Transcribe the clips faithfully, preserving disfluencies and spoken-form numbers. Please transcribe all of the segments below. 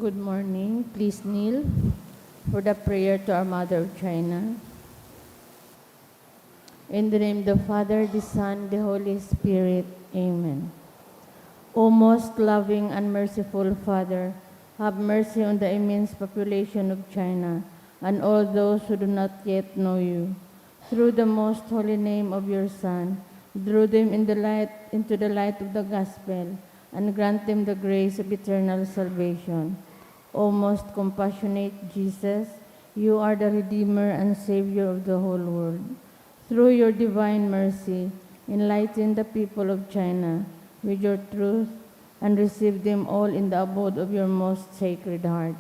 Good morning. Please kneel for the prayer to our Mother of China. In the name of the Father, the Son, the Holy Spirit. Amen. O most loving and merciful Father, have mercy on the immense population of China and all those who do not yet know you. Through the most holy name of your Son, draw them in the light, into the light of the gospel, and grant them the grace of eternal salvation. O most compassionate Jesus, you are the Redeemer and Savior of the whole world. Through your divine mercy, enlighten the people of China with your truth and receive them all in the abode of your most sacred heart.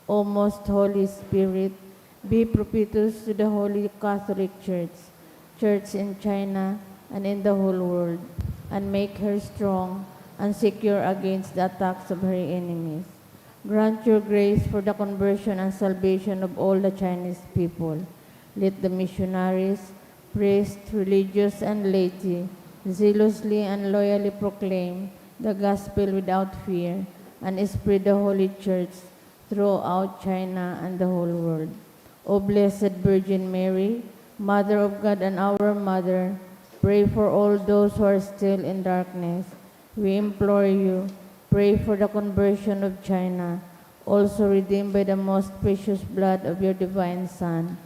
O most Holy Spirit, be propitious to the Holy Catholic Church, Church in China, and in the whole world, and make her strong and secure against the attacks of her enemies. Grant your grace for the conversion and salvation of all the Chinese people. Let the missionaries, priests, religious, and laity zealously and loyally proclaim the gospel without fear and spread the Holy Church throughout China and the whole world. O Blessed Virgin Mary, Mother of God and our Mother, pray for all those who are still in darkness. We implore you, pray for the conversion of China, also redeemed by the most precious blood of your divine Son.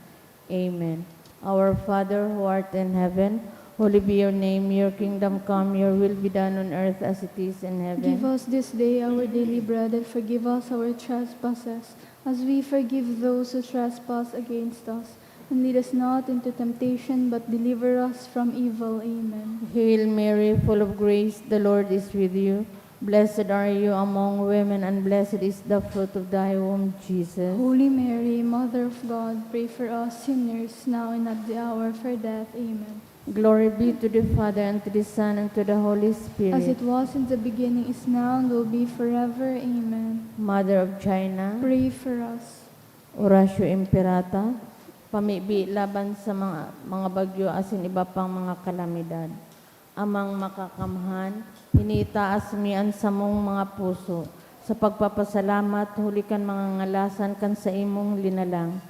Amen. Our Father who art in heaven, holy be your name. Your kingdom come, your will be done on earth as it is in heaven. Give us this day our daily bread, and forgive us our trespasses, as we forgive those who trespass against us. And lead us not into temptation, but deliver us from evil. Amen. Hail Mary, full of grace, the Lord is with you. Blessed are you among women, and blessed is the fruit of thy womb, Jesus. Holy Mary, Mother of God, pray for us sinners, now and at the hour of our death. Amen. Glory be to the Father, and to the Son, and to the Holy Spirit. As it was in the beginning, is now, and will be forever. Amen. Mother of China, Pray for us. Oratio Imperata, pamibi laban sa mga, mga bagyo asin iba pang mga kalamidad. Amang makakamhan, initaas mi an samong mga puso sa pagpapasalamat huli kan mga ngalasan kan saimong linalang,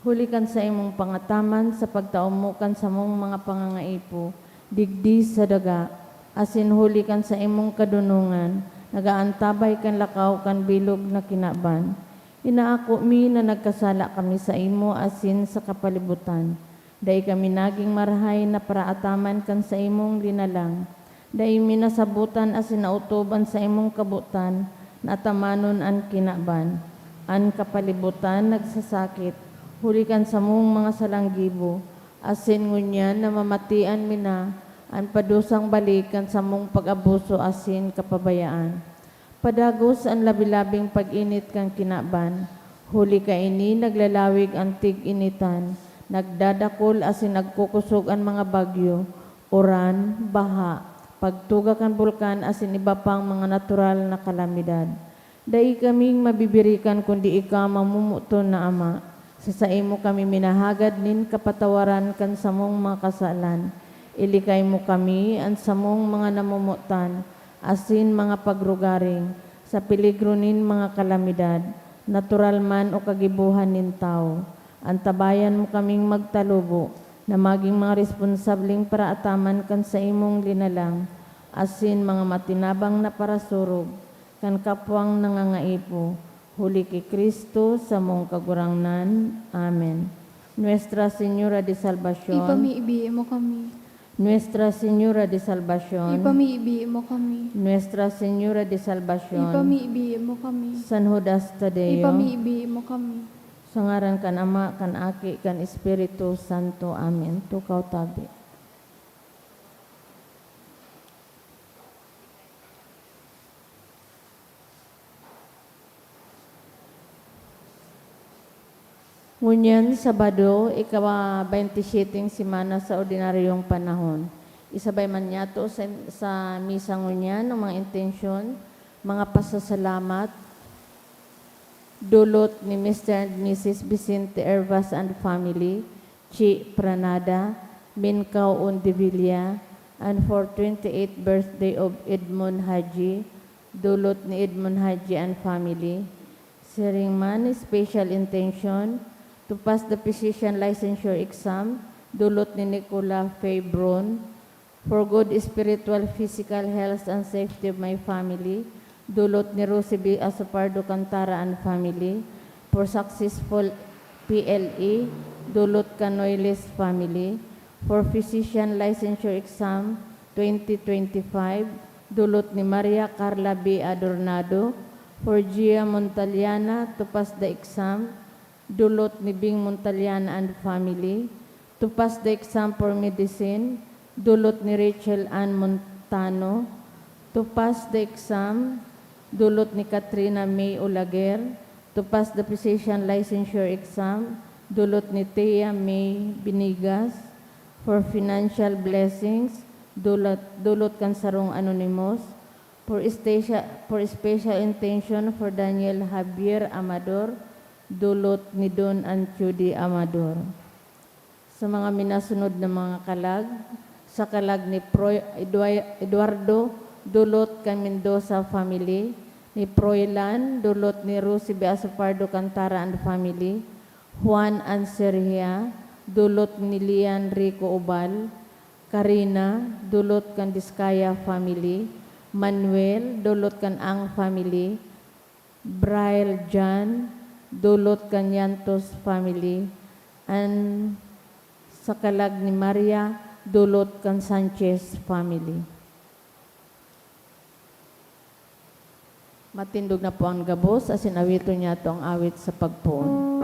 huli kan saimong pangataman sa pagtao mo kan samong mga pangangaipo digdi sa daga, asin huli kan saimong kadonongan nag-aantabay kan lakaw kan bilog na kinaban. Inaako mi na nagkasala kami saimo asin sa kapalibutan. Dai kami nagin marahay na paraataman kan saimong linalang. Dai mi nasabotan asin naotob an saimong kabotan na atamanon an kinaban. An kapalibutan nagsasakit huli kan samong mga salang gibo, asin ngunyan namamatian mi na an padusang balik kan samong pag-abuso asin kapabayaan. Padagos an labi-labing pag-init kan kinaban, huli kaini naglalawig an tig-initan, nagdadakul asin nagkukosog an mga bagyo, uran, baha, pagtuga kan bulkan asin iba pang mga natural na kalamidad. Dai kaming mabibirikan kundi ika, mamomoton na Ama. Sa saimo kami minahagad nin kapatawaran kan samong mga kasalan. Ilikay mo kami, an samong mga namomotan, asin mga pagrugaring, sa peligro nin mga kalamidad, natural man o kagibohan nin tawo. Antabayan mo kaming magtalubo na magin mga responsableng paraataman kan saimong linalang, asin mga matinabang na parasurog kan kapwang nangangaipo, huli ki Cristo, samong Kagurangnan. Amen. Nuestra Señora de Salvacion. Ipamibi mo kami. Nuestra Señora de Salvacion. Ipamibi mo kami. Nuestra Señora de Salvacion. Ipamibi mo kami. San Judas Tadeo. Ipamibi mo kami. Sa ngaran kan Ama, kan Aki, kan Espiritu Santo. Amen. Tukaw tabi. Ngunyan, Sabado, ika-baynte siyete semana sa ordinaryong panahon. Isabay man niyato sa, sa misa ngunyan ang mga intensyon, mga pasasalamat, dulot ni Mister and Missus Vicente Hervas and family, Chi Pranada, Mincao Ondevilla, and for twenty-eighth birthday of Edmond Haji, dulot ni Edmond Haji and family, Siring man, special intention, to pass the physician licensure exam, dulot ni Nicola Febron, for good spiritual, physical health and safety of my family, dulot ni Rosie B. Asopardo Cantara and family, for successful P L E, dulot kan Noiles family, for physician licensure exam twenty twenty-five, dulot ni Maria Carla B. Adornado, for Gia Montaliana to pass the exam, dulot ni Bing Montaliana and family, to pass the exam for medicine, dulot ni Rachel Ann Montano, to pass the exam, dulot ni Katrina May Olaguer, to pass the physician licensure exam, dulot ni Thea May Binigas, for financial blessings, dulot, dulot kan sarong anonymous, for, stacia-, for special intention for Daniel Javier Amador, dulot ni Don and Judy Amador. Sa mga minasunod na mga kalag, sa kalag ni Proy Edua-, Eduardo, dulot kan Mendoza family, ni Proylan, dulot ni Rosie B. Asopardo Cantara and family, Juan and Sergia, dulot ni Lian Rico Ubal, Karina, dulot kan Discaya family, Manuel, dulot kan Ang family, Braille John, dulot kan Yantos family, and sa kalag ni Maria, dulot kan Sanchez family. Matindog na po ang gabos, asin awiton niyato ang awit sa pagpoon.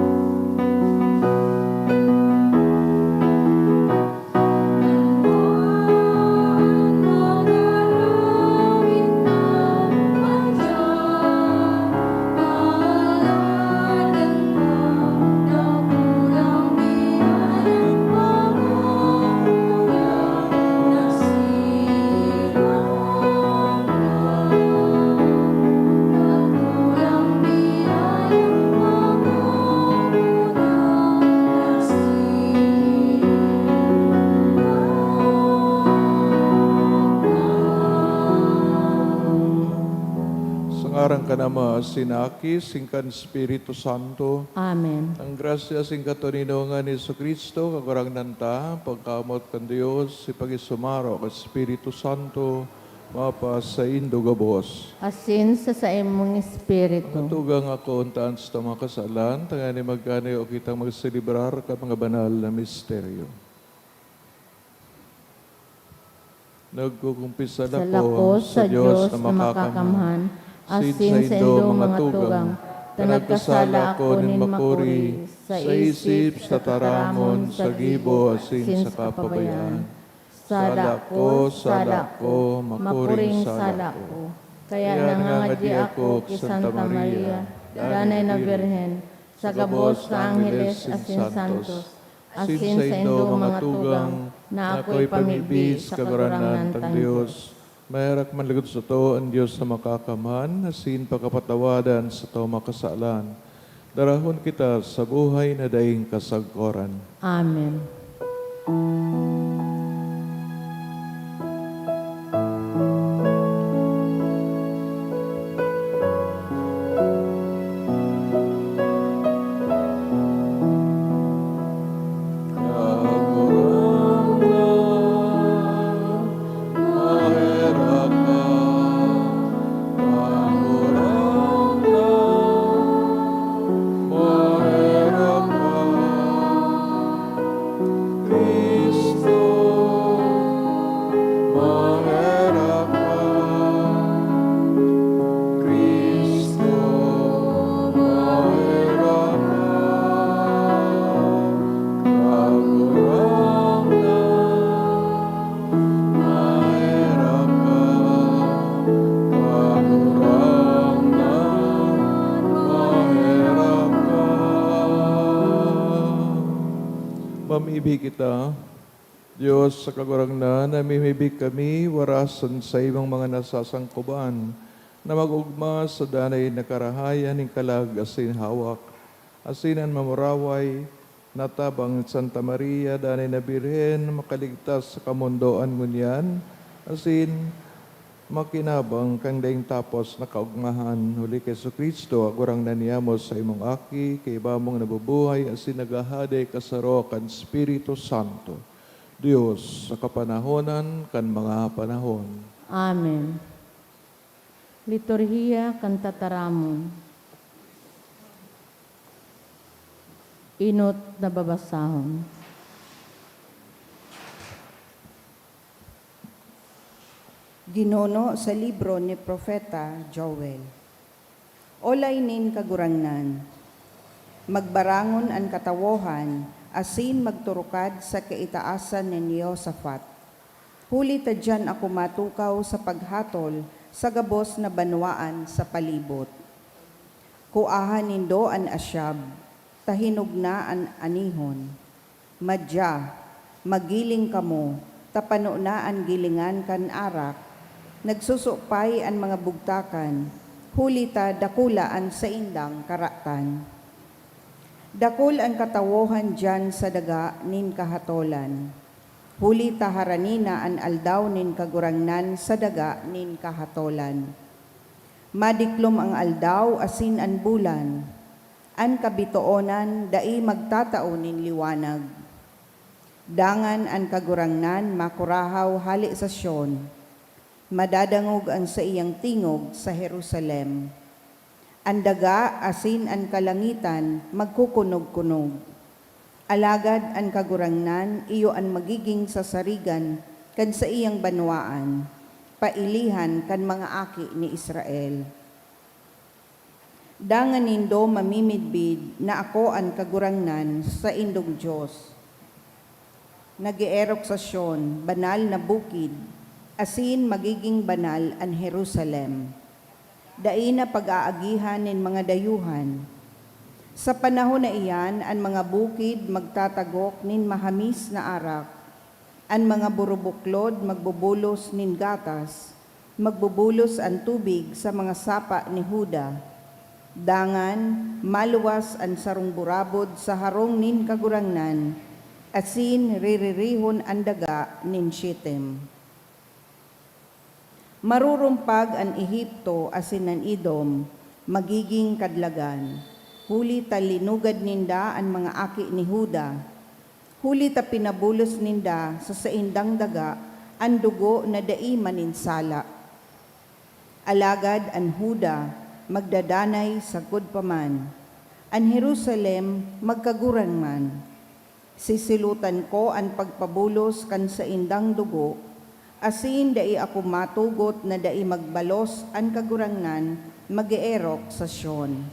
Sa ngaran kan Ama, asin Aki, asin kan Espiritu Santo. Amen. Ang grasya asin katoninongan ni Jesu-Cristo, Kagurangnan ta, pagkamoot kan Dios, ipag-isumaro kan Espiritu Santo, mapasaindo gabos. Asin sa saimong espiritu. Mga tugang, akoon ta an satong mga kasalan, tanganing magkanayo kitang magselebrar kan mga banal na misteryo. Nagkukumpisal ako sa Dios na makakamhan, asin saindong mga tugang, ta nagkasala ako nin makuri sa isip, sa tataramon, sa gibo, asin sa kapabayaan. Sala ko, sala ko, makuring sala ko. Kaya nangangadi ako ki Santa Maria, Danay na Birhen, sa gabos na angheles asin santos, asin saindong mga tugang na akoy pamibi sa Kagurangnan tang Dios. Maherak man logod sato an Dios na makakamhan, asin pakapatawadan sato mga kasalan. Darahon kita sa buhay na daing kasagkoran. Amen. Cristo, maherak ka. Cristo, maherak ka. Kagurangnan, maherak ka. Kagurangnan, maherak ka. Mamibi kita. Dios sa Kagurangnan, namimibi kami, warasan sa imong mga nasasangkuban, na mag-ogma sa danay na karahayan nin kalag asin hawak, asin an mamuraway na tabang ni Santa Maria, danay na Birhen, makaligtas sa kamondoan ngunyan, asin makinabang kan daing tapos na kaogmahan. Huli ki Jesu-Cristo, Kagurangnan niyamo, sa imong Aki, kaiba mong nabubuhay asin naghahade kasaro kan Espiritu Santo, Dios sa kapanahonan kan mga panahon. Amen. Liturhiya kan Tataramon. Enot na babasahon. Ginuno sa libro ni Propeta Joel. Olay nin Kagurangnan, magbarangon an katawohan asin magturukad sa kaitaasan nin Jehoshafat, huli ta diyan ako matukaw sa paghatol sa gabos na banwaan sa palibot. Kuaha nindo an asyab, ta hinog na an anihon. Madya, magiling kamo, ta pano na an gilingan kan arak. Nagsusupay an mga bugtakan, huli ta dakula an saindang karatan. Dakul an katawohan diyan sa daga nin kahatolan, huli ta harani na an aldaw nin Kagurangnan sa daga nin kahatolan. Madiklom an aldaw asin an bulan, an kabitoonan dai magtatao nin liwanag. Dangan an Kagurangnan makurahaw hale sa Sion, madadangog an saiyang tingog sa Jerusalem. An daga asin an kalangitan magkukunog-kunog. Alagad an Kagurangnan iyo an magiging sasarigan kan saiyang banwaan, pailihan kan mga aki ni Israel. Dangan nindo mamimidbid na ako an Kagurangnan, saindong Dios. Nag-eerok sa Sion, banal na bukid, asin magiging banal an Jerusalem. Dai na pag-aagihan nin mga dayuhan. Sa panahon na iyan, an mga bukid magtatagok nin mahamis na arak, an mga burubuklod magbubulos nin gatas, magbubulos an tubig sa mga sapa ni Juda. Dangan maluwas an sarong burabod sa harong nin Kagurangnan, asin riririhon an daga nin Shittim. Marurumpag an Egipto asin an Edom, magiging kadlagan, huli ta linugad ninda an mga aki ni Juda. Huli ta pinabulos ninda sa saindang daga an dugo na dai maninsala. Alagad an Juda magdadanay sagkod pa man, an Jerusalem magkagurang man. Sisilotan ko an pagpabulos kan saindang dugo, asin dai ako matugot na dai magbalos an Kagurangnan mag-eerok sa Sion.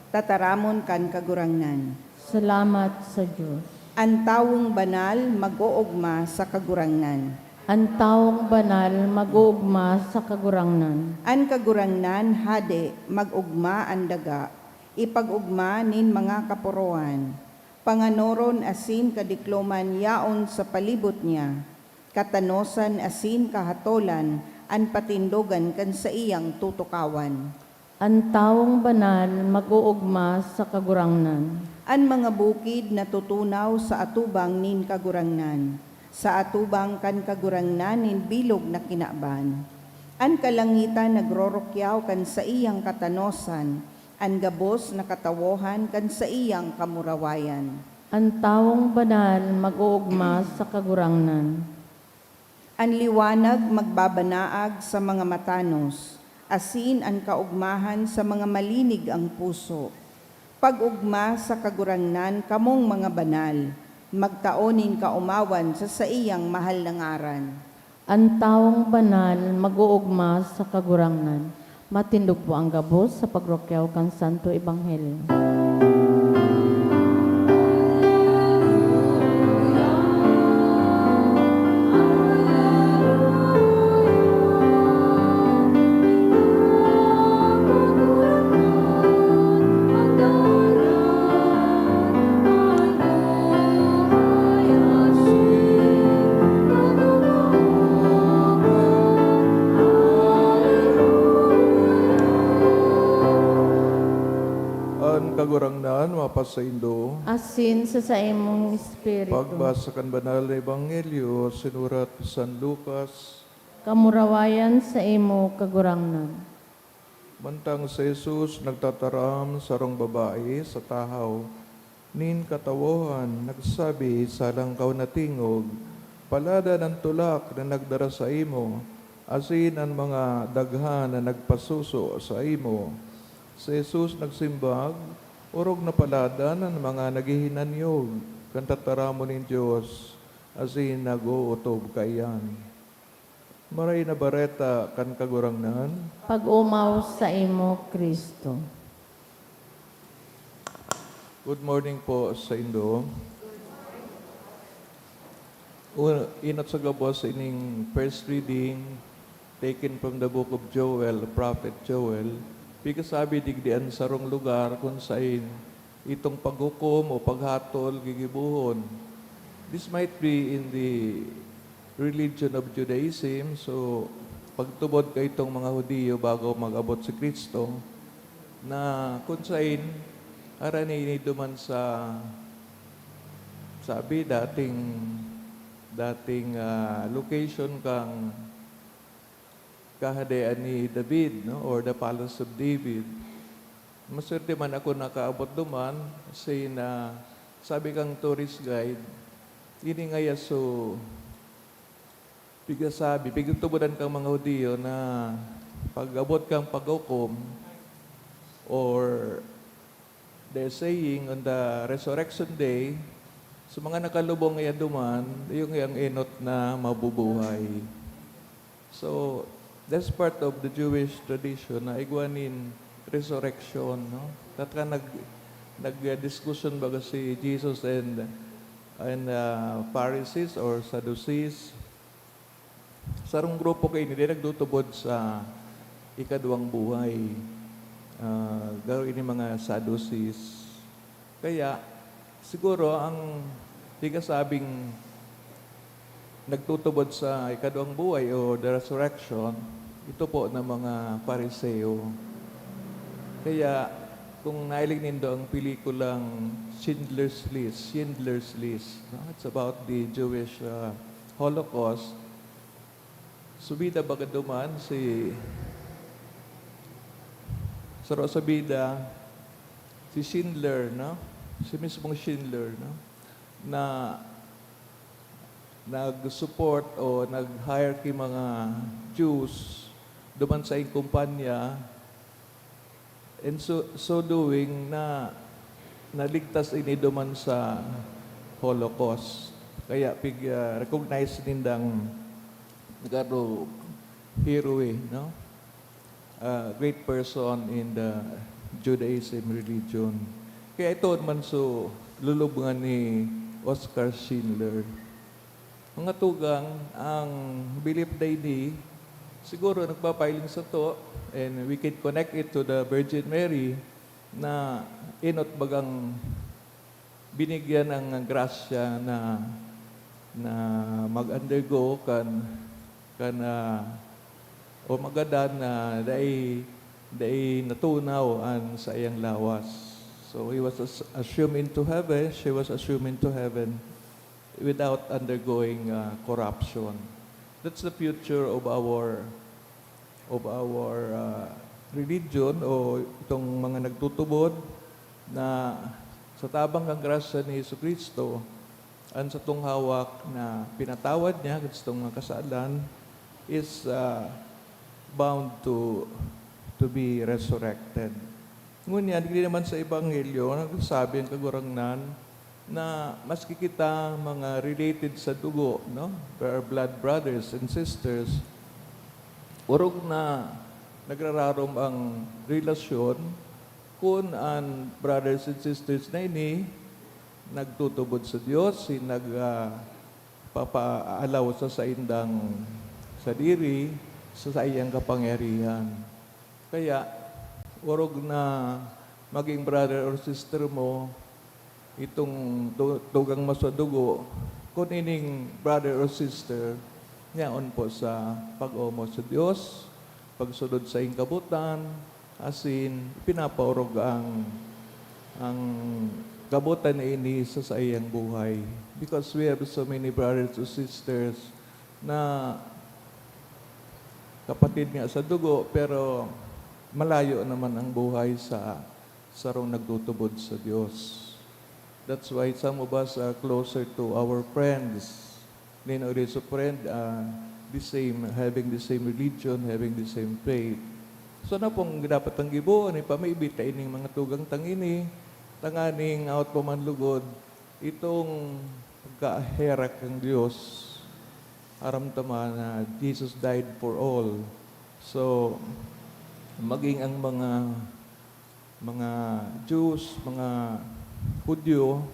Tataramon kan Kagurangnan. Salamat sa Dios. An tawong banal mag-oogma sa Kagurangnan. An tawong banal mag-oogma sa Kagurangnan. An Kagurangnan, Hade, mag-ogma an daga, ipag-ogma nin mga kaporoan. Panganoron asin kadikloman yaon sa palibot niya. Katanosan asin kahatolan an patindogan kan saiyang tutukawan. An tawong banal mag-oogma sa Kagurangnan. An mga bukid natutunaw sa atubang nin Kagurangnan, sa atubang kan Kagurangnan nin bilog na kinaban. An kalangitan nagrorukyaw kan saiyang katanosan, an gabos na katawohan kan saiyang kamurawayan. An tawong banal mag-oogma sa Kagurangnan. An liwanag magbabanaag sa mga matanos, asin an kaogmahan sa mga malinig ang puso. Pag-ogma sa Kagurangnan, kamong mga banal, magtao nin kaomawan sa saiyang mahal na ngaran. An tawong banal mag-oogma sa Kagurangnan. Matindog po ang gabos sa pagrukyaw kan Santo Ebanghelyo. An Kagurangnan, mapasaindo. Asin sa saimong espiritu. Pagbasa kan Banal na Ebanghelyo, sinurat ni San Lucas. Kamurawayan sa imo, Kagurangnan. Mantang si Jesus nagtataram, sarong babae sa tahaw nin katawohan nagsabi sa langkaw na tingog, "Paladan an tulak na nagdara saimo, asin an mga daghan na nagpasuso saimo." Si Jesus nagsimbag, "Orog na paladan an mga naghihinanyog kan tataramon nin Dios asin nag-ootob kaiyan." Maray na Bareta kan Kagurangnan. Pag-omaw saimo, Cristo. Good morning po saindo. U-, enot sa gabos ining first reading taken from the book of Joel, the prophet Joel. Pigkasabi digdi an sarong lugar kun saen itong paghukom o paghatol gigibohon. This might be in the religion of Judaism, so pagtubod kaitong mga Hudiyo bago mag-abot si Cristo, na kun saen harani ini duman sa, sabi, dating, dating, ah, location kan kahadean ni David, no, or the palace of David. Maswerte man ako nakaabot duman, kasi na, sabi kang tourist guide, ini ngaya so, pigkasabi, pigtutubodan kang mga Hudiyo na pag-abot kang paghukom or they're saying on the resurrection day, sa mga nakalubong ngaya duman, yung, yung enot na mabubuhay. So, that's part of the Jewish tradition na igwa nin resurrection, no? Tatka nag-, nag-discussion baga si Jesus and, and, ah, Pharisees or Sadducees. Sarong grupo kaini, di nagtutubod sa ikaduwang buhay. Ah, garo ini mga Sadducees. Kaya, siguro ang pigkasabing nagtutubod sa ikaduwang buhay o the resurrection, ito po na mga Fariseo. Kaya, kung nahiling nindo ang pelikulang Schindler's List, Schindler's List, no? It's about the Jewish, uh, Holocaust. Subida baga duman si, saro sa bida, si Schindler, no? Si mismong Schindler, no? Na nag-support o nag-hire ki mga Jews duman sa kumpanya. In so, so doing, na naligtas ini duman sa Holocaust. Kaya pig, ah, recognize nindang garo hero, no? Ah, great person in the Judaism religion. Kaya ito man so lulubngan ni Oskar Schindler. Mga tugang, ang belief na ini, siguro nagpapahiling sato, and we can connect it to the Virgin Mary, na enot bagang binigyan ng grasya na, na mag-undergo kan, kan, ah, o magadan na dai, dai natunaw an saiyang lawas. So, he was as-, assumed into heaven, she was assumed into heaven without undergoing, ah, corruption. That's the future of our, of our, ah, religion o itong mga nagtutubod na sa tabang kan grasya ni Jesu-Cristo, an satong hawak na pinatawad niya kan satong mga kasalan is, ah, bound to, to be resurrected. Ngunyan, digdi naman sa Ebanghelyo, nagsasabi ang Kagurangnan na maski kita mga related sa dugo, no? We are blood brothers and sisters. Orog na nagrararom ang relasyon kun an brothers and sisters na ini nagtutubod sa Dios, si nag, ah, papaalaw sa saindang sadiri, sa saiyang kapangyarihan. Kaya, orog na maging brother or sister mo, itong tu-, tugang mo sa dugo, kun ining brother or sister, yaon po sa pag-omaw sa Dios, pagsunod sa ingkabutan, asin pinapaorog ang ang kabutan na ini sa saiyang buhay. Because we have so many brothers and sisters na kapatid nga sa dugo, pero malayo naman ang buhay sa sarong nagtutubod sa Diyos. That's why some of us are closer to our friends. Nin origin friend, ah, the same, having the same religion, having the same faith. So, ano pong dapat ang gibo? Ano yung pamibita ining mga tugang tang ini? Tanganing out pa man lugod, itong pagkaherak ng Diyos, aram ta man na Jesus died for all. So, maging ang mga, mga Jews, mga Hudyo,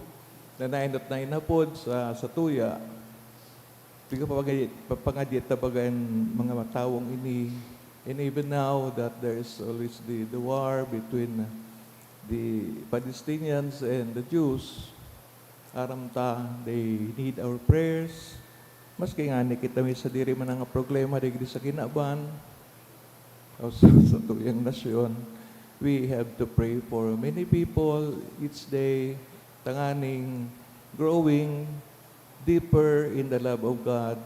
na nainot na inapod sa, sa tuya, pigpapangadi-, papangadi ta baga an mga tawong ini. And even now that there is always the, the war between the Palestinians and the Jews, aram ta, they need our prayers. Maski ngani kita may sadiri man nga problema digdi sa kinaban, o sa, sa tuyang nasyon, we have to pray for many people each day, tanganing growing deeper in the love of God,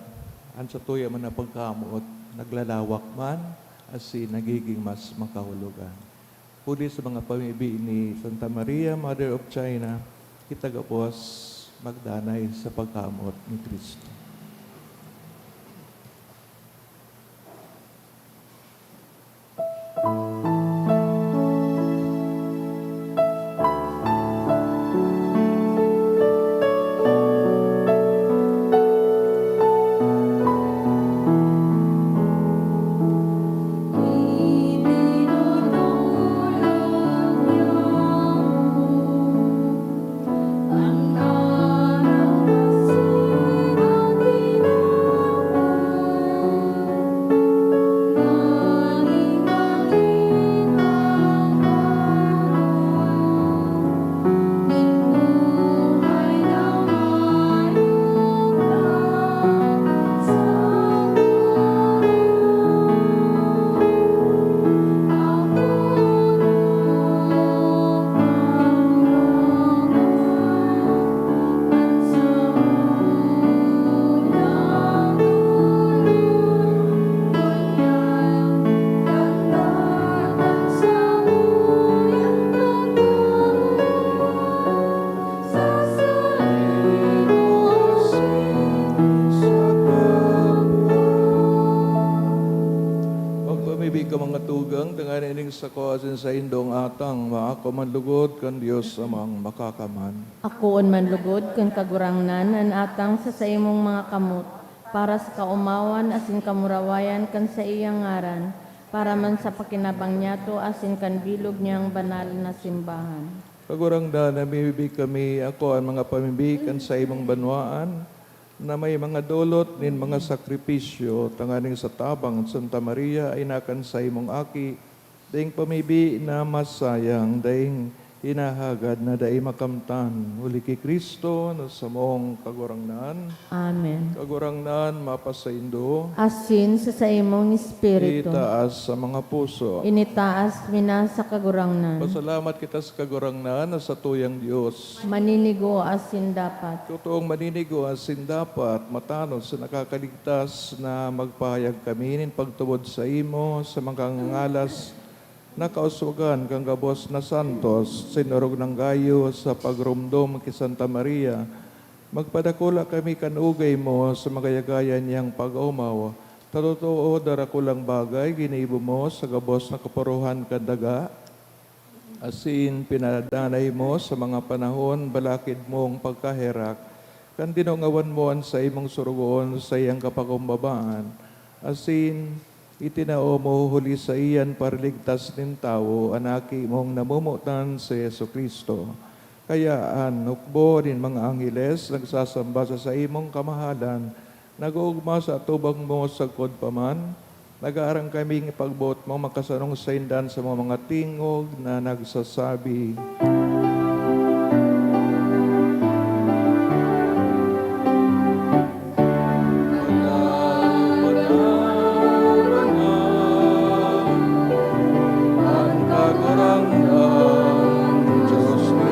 an satuya man na pagkamoot naglalawak man, asin nagiging mas makahulogan. Huli sa mga pamibi ni Santa Maria, Mother of China, kita gabos magdanay sa pagkamoot ni Cristo. Magpamibi ka, mga tugang, tanganing sako asin saindong atang maako man lugod kan Dios Amang Makakaman. Akoon man lugod kan Kagurangnan an atang sa saimong mga kamot, para sa kaomawan asin kamurawayan kan saiyang ngaran, para man sa pakinabang niyato asin kan bilog niyang banal na simbahan. Kagurangnan, namimibi kami, ako an mga pamibi kan saimong banwaan, na may mga dolot nin mga sakripisyo, tanganing sa tabang kan Santa Maria, ina kan saimong Aki, daing pamibi na masayang, daing hinahagad na dai makamtan, huli ki Cristo na samong Kagurangnan. Amen. Kagurangnan, mapasaindo. Asin sa saimong espiritu. Itaas sa mga puso. Initaas mi na sa Kagurangnan. Pasalamat kita sa Kagurangnan na satuyang Dios. Maninigo asin dapat. Totoong maninigo asin dapat, matanos sa nakakaligtas na magpahayag kami nin pagtubod saimo sa mga ngangalas na kauswagan kan gabos na santos, sinurog nang gayo sa pagromdom ki Santa Maria. Magpadakula kami kan ugay mo sa magayagayan niyang pag-omaw. Ta totoo, darakulang bagay ginibo mo sa gabos na kapurohan kan daga, asin pinadanay mo sa mga panahon balakid mong pagkaherak, kan dinungawan mo an saimong sorogoon sa saiyang kapakumbabaan, asin itinao mo huli saiya an Paraligtas nin tawo, an Aki mong namomotan, si Jesu-Cristo. Kaya an hukbo nin mga angheles nagsasamba sa saimong kamahalan, nag-oogma sa atubang mo sagkod pa man, nag-aarang kaming ipagboot mong makasanong saindan sa mga, mga tingog na nagsasabi, "Banal, banal, banal, an Kagurangnan, Dios ni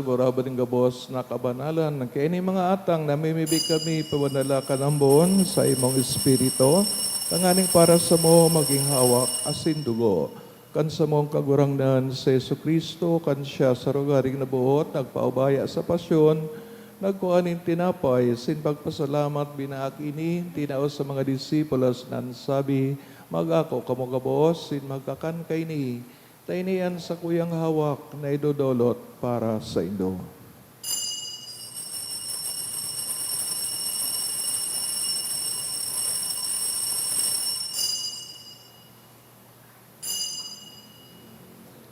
Guraba nin gabos na kabanalan. Kaya ini mga atang namimibi kami, pabanala ka nambon sa imong Espiritu, tanganing para samo magin hawak asin dugo kan samong Kagurangnan si Jesu-Cristo. Kan siya sa rogaring nabuot, nagpaubaya sa pasyon, nagkua nin tinapay, sin pagpasalamat, binaak ini, tinao sa mga disipulos, na nagsabi, "Mag-ako kamo gabos, sin magkakan kaini, ta ini an sakuyang hawak na idodolot para saindo."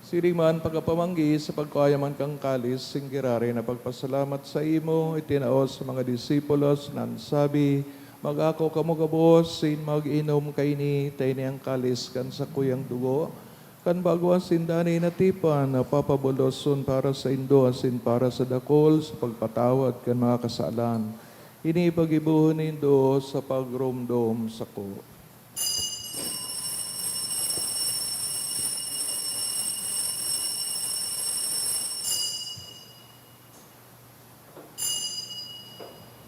Siring man, pagkapamanggi, sa pagkua man kan kalis, sin giraray na pagpasalamat saimo, itinao sa mga disipulos, na nagsabi, "Mag-ako kamo gabos, sin mag-inom kaini, ta ini an kalis kan sakuyang dugo, kan bago asin danay na tipan, na papaboloson para saindo asin para sa dakul sa pagpatawad kan mga kasalan. Ini paggibohon nindo sa pagromdom sako."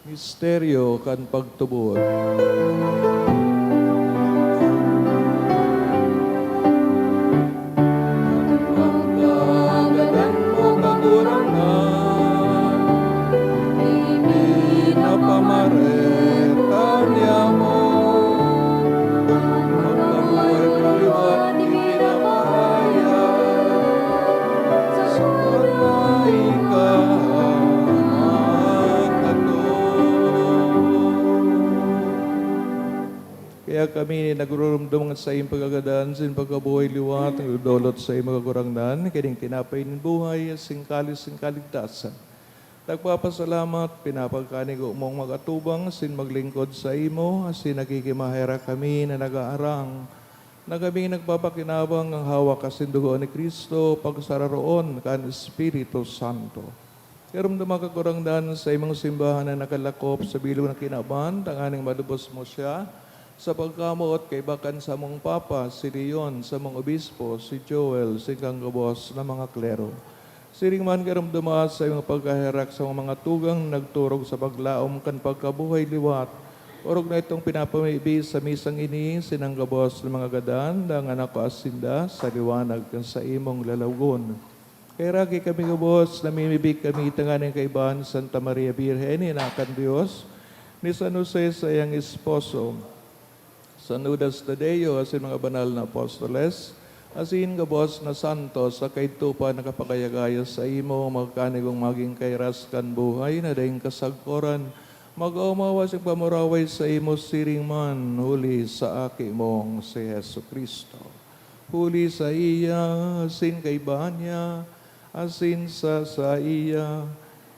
Misteryo kan pagtubod. Pagkagadan mo, Kagurangnan, ini na pamareta niamo. Magkabuhay kayo at ipinapahayag sa mga ika na kato. Kaya kami, nagrurumdom sa iyong pagkagadan, sin pagkabuhay liwat, nagdodolot sa iyong mga Kagurangnan, kining tinapay nin buhay, sin kalis nin kaligtasan. Nagpapasalamat, pinapagkanigo mong mag-atubang sin maglingkod saimo, asin nakikimaherak kami na nag-aarang na kami nagpapakinabang an hawak asin dugo ni Cristo, pagsararoon kan Espiritu Santo. Karomdoma, Kagurangnan, sa imong simbahan na nakalakop sa bilog na kinaban, tanganing malubos mo siya sa pagkamoot kaiba kan samong Papa, si Leon, samong Obispo, si Joel, sin kan gabos na mga klero. Siring man, karomdoma sa imong pagkaherak sa mga tugang na nagturog sa paglaom kan pagkabuhay liwat. Orog na itong pinapamibi sa misang ini, sining gabos na mga gadan, dangan ako asinda sa liwanag kan saimong lalawgon. Kaheraki kami gabos, namimibi kami tanganing kaibahan ni Santa Maria Birhen, ina kan Dios, ni San Jose, saiyang esposo, San Judas Tadeo, asin mga banal na apostoles, asin gabos na santos sa kaidto pa nakapagayagaya saimo, magkanigong magin kairas kan buhay na daing kasagkoran, mag-omawa sa pamuraway saimo siring man, huli sa Aki mong si Jesu-Cristo. Huli saiya, asin kaiba niya, asin sa saiya,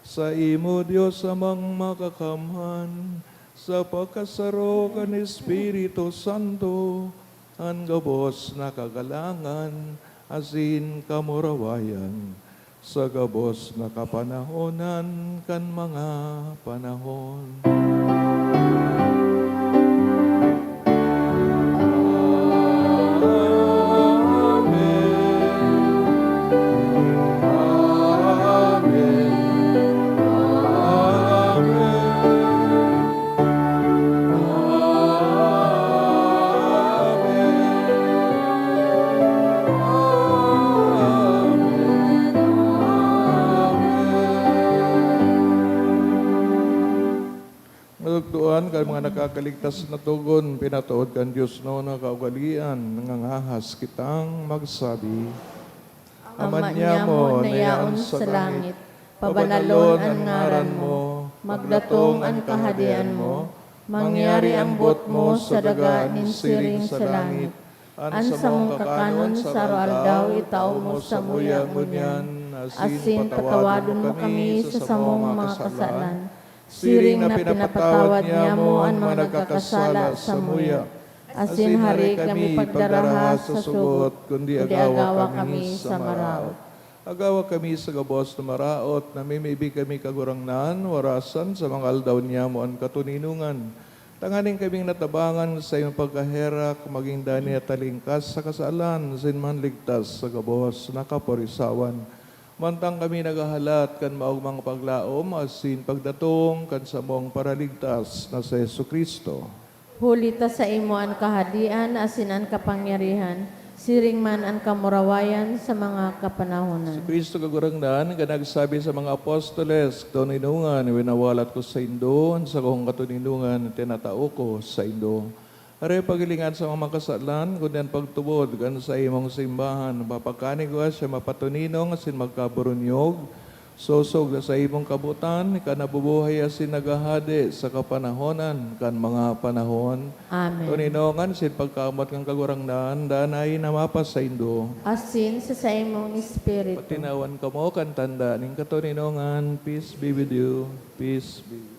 saimo, Dios Amang Makakamhan, sa pagkasaro kan Espiritu Santo, an gabos na kagalangan asin kamurawayan, sa gabos na kapanahonan kan mga panahon. Amen. Amen. Amen. Matukdoan kan mga nakakaligtas na togon, pinatood kan Dios na kaugalian, nangangahas kitang magsabi. Ama niamo na yaon sa langit, pabanalon an ngaran mo, magdatong an kahadean mo, mangyari an boot mo sa daga nin siring sa langit. An samong kakanon sa aroaldaw itao mo samuya ngunyan, asin patawadon mo kami sa samong mga kasalan, siring na pinapatawad niamo an mga nagkakasala samuya. Asin hari kami pagdaraha sa sugot, kundi agawa kami sa maraot. Agawa kami sa gabos na maraot, namimibi kami, Kagurangnan, warasan sa mga aldaw niamo an katoninongan, tanganing kaming natabangan sa imong pagkaherak, magin danay na talingkas sa kasalan, asin manligtas sa gabos na kaporisawan. Mantang kami naghahalat kan maogmang paglaom asin pagdatong kan samong Paraligtas na si Jesu-Cristo. Huli ta saimo an Kahadian asin an kapangyarihan, siring man an kamurawayan sa mga kapanahonan. Si Cristo Kagurangnan, kan nagsabi sa mga apostoles, "Katoninongan, winawalat ko saindo an sakong katoninongan, tinatao ko saindo." Aray paghilingan sa mga makasalan, kundi an pagtubod kan saimong simbahan. Papakaigwa siya mapatoninong asin magkaburunyog, sosog na saimong kabotan, ika nabubuhay asin naghahade sa kapanahonan kan mga panahon. Amen. Toninongan asin pagkakamot kan Kagurangnan, danay na mapasaindo. Asin sa saimong espiritu. Patinawan kamo kan tanda nin katoninongan. Peace be with you. Peace be with you.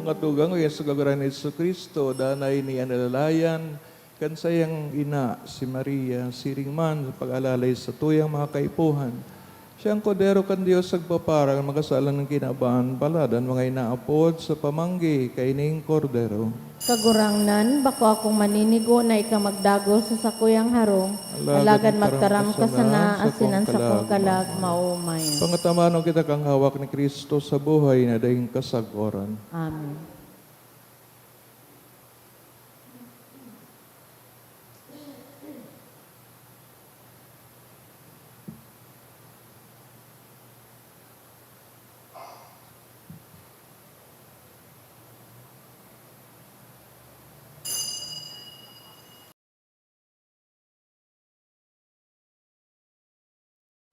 Mga tugang, o sa Kagurangnan ni Jesu-Cristo, danay ni alalayan kan saiyang ina, si Maria, siring man sa pag-alalay sa tuyang mga kaipuhan. Siyang Kordero kan Dios, nagpapara kan mga kasalan kan kinaban, palad an mga inaapod sa pamanggi kaining Kordero. Kagurangnan, bako akong maninigo na ika magdagos sa sakuyang harong, alagad magtaram ka sana, asin an sakong kalag maomayan. Pangatamanon kita kan hawak ni Cristo sa buhay na daing kasagoran. Amen.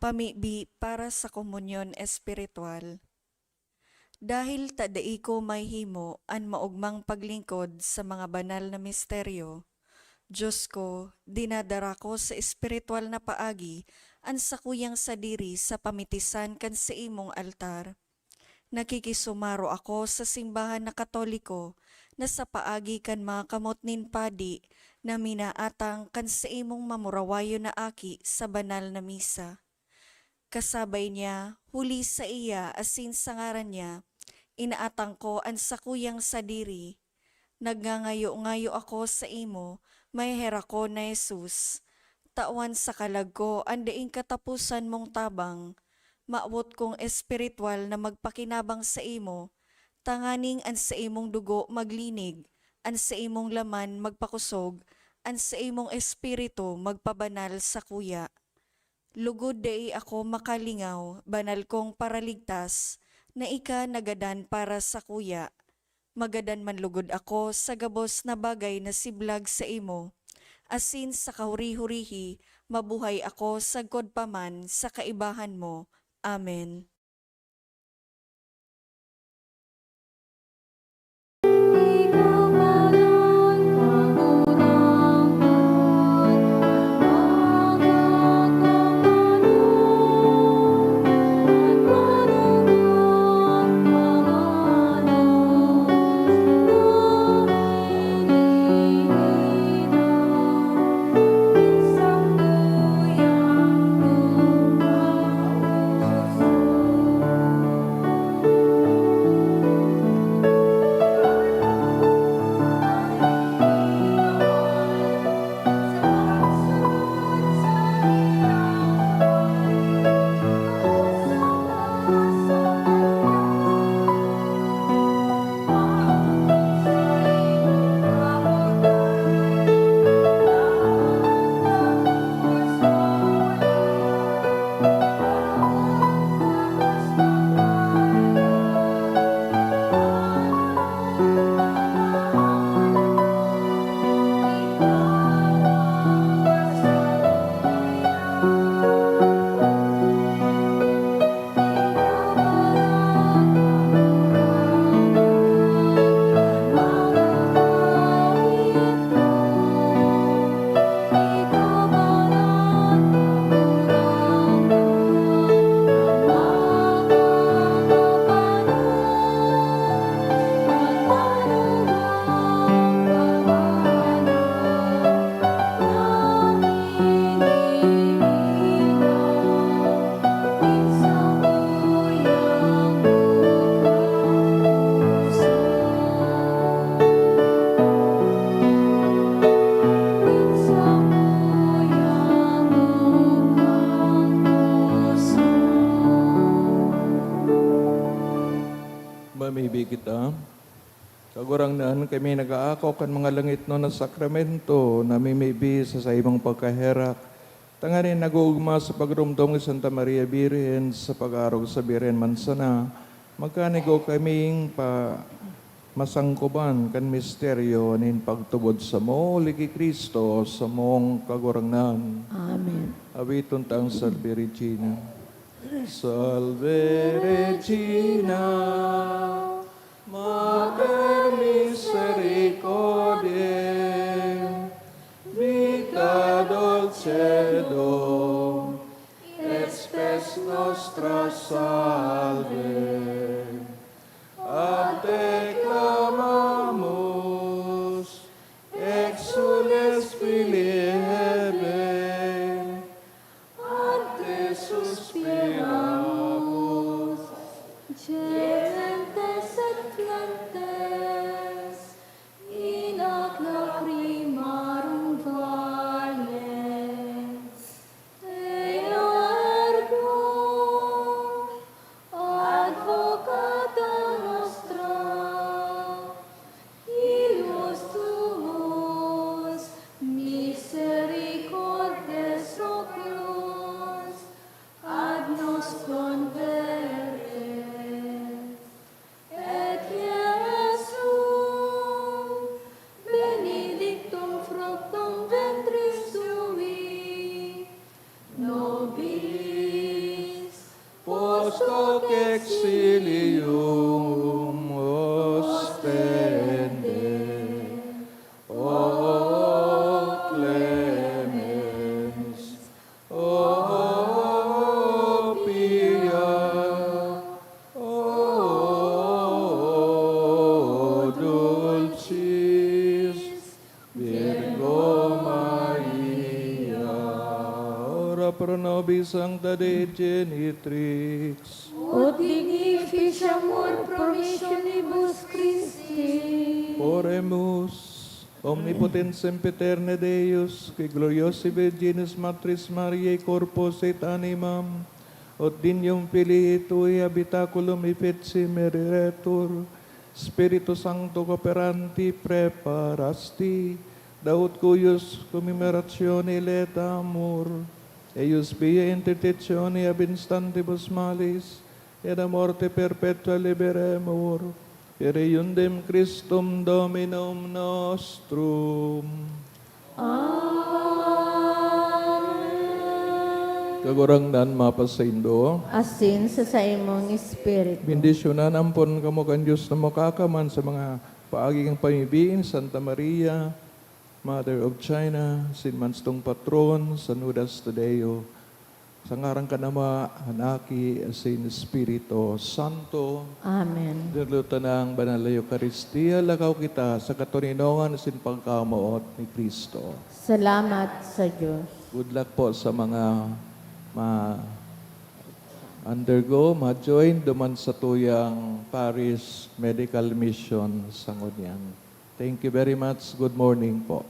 Pamibi para sa komunyon espiritual. Dahil ta dai ko mahimo an maogmang paglingkod sa mga banal na misteryo, Dios ko, dinadara ko sa espiritual na paagi an sakuyang sadiri sa pamitisan kan saimong altar. Nakikisumaro ako sa simbahan na Katoliko na sa paagi kan mga kamot nin padi na minaatang kan saimong mamurawayon na aki sa banal na misa. Kasabay niya, huli saiya asin sa ngaran niya, inaatang ko an sakuyang sadiri. Nagngangayo-ngayo ako saimo, maheherakon na Jesus. Tawan sa kalag ko an daing kataposan mong tabang. Mawot kong espiritual na magpakinabang saimo, tanganing an saimong dugo maglinig, an saimong laman magpakosog, an saimong espiritu magpabanal sakuya. Lugod dai ako makalingaw, banal kong Paraligtas, na ika nagadan para sakuya. Magadan man lugod ako sa gabos na bagay na siblag saimo, asin sa kahuri-hurihi mabuhay ako sagkod pa man sa kaibahan mo. Amen. Kagurangnan, kami nag-aako kan mga langitnon na sakramento na mimibi sa saimong pagkaherak, tanganing nag-oogma sa pagromdom ni Santa Maria Birhen sa pag-arog sa Birhen man sana, magkanigo kaming pa masangkoban kan misteryo nin pagtubod samo, huli ki Cristo, samong Kagurangnan. Amen. Awiton ta ang Salve Regina. Salve Regina, Mater misericordiae, vita dulcedo, et spes nostra salve. A te clamamus, exsules filii Hevae, a te suspiramus, gementes et flentes in hac lacrimarum valles. Ea ergo advocata nostra, illos tuos misericordes oculos ad nos convertes. Et Iesus, benedictum fructum ventris tui, nobilis post hoc exilium ostende. O clemens, O pia, O dulcis Virgo Maria. Ora pro nobis Sancta Dei Genitrix. Ut dignificiamur promissionibus Christi. Oremus. Omnipotens sempiterne Deus, qui gloriosae Virginis Matris Mariae corpus et animam, ut dignum filii tui habitaculum effici mereretur, Spiritu Sancto cooperanti preparasti, da ut cuius commemorationem laetamur, eius via interdictione ab instantibus malis, et a morte perpetua liberemur, per eundem Christum Dominum nostrum. Amen. Kagurangnan mapasaindo. Asin sa saimong espiritu. Bendisyonan ampon kamo kan Dios na Makakaman sa mga paagi kan pamibiin, Santa Maria, Mother of China, Saint Manstong Patron, San Judas Tadeo, sa ngaran kan Ama, kan Aki, asin Espiritu Santo. Amen. Dinulutan na ang Banal na Eukaristia, lakaw kita sa katoninongan asin pagkamoot ni Cristo. Salamat sa Diyos. Good luck po sa mga ma-undergo, ma-join duman sa tuyang Parish Medical Mission sa ngunyan. Thank you very much. Good morning po.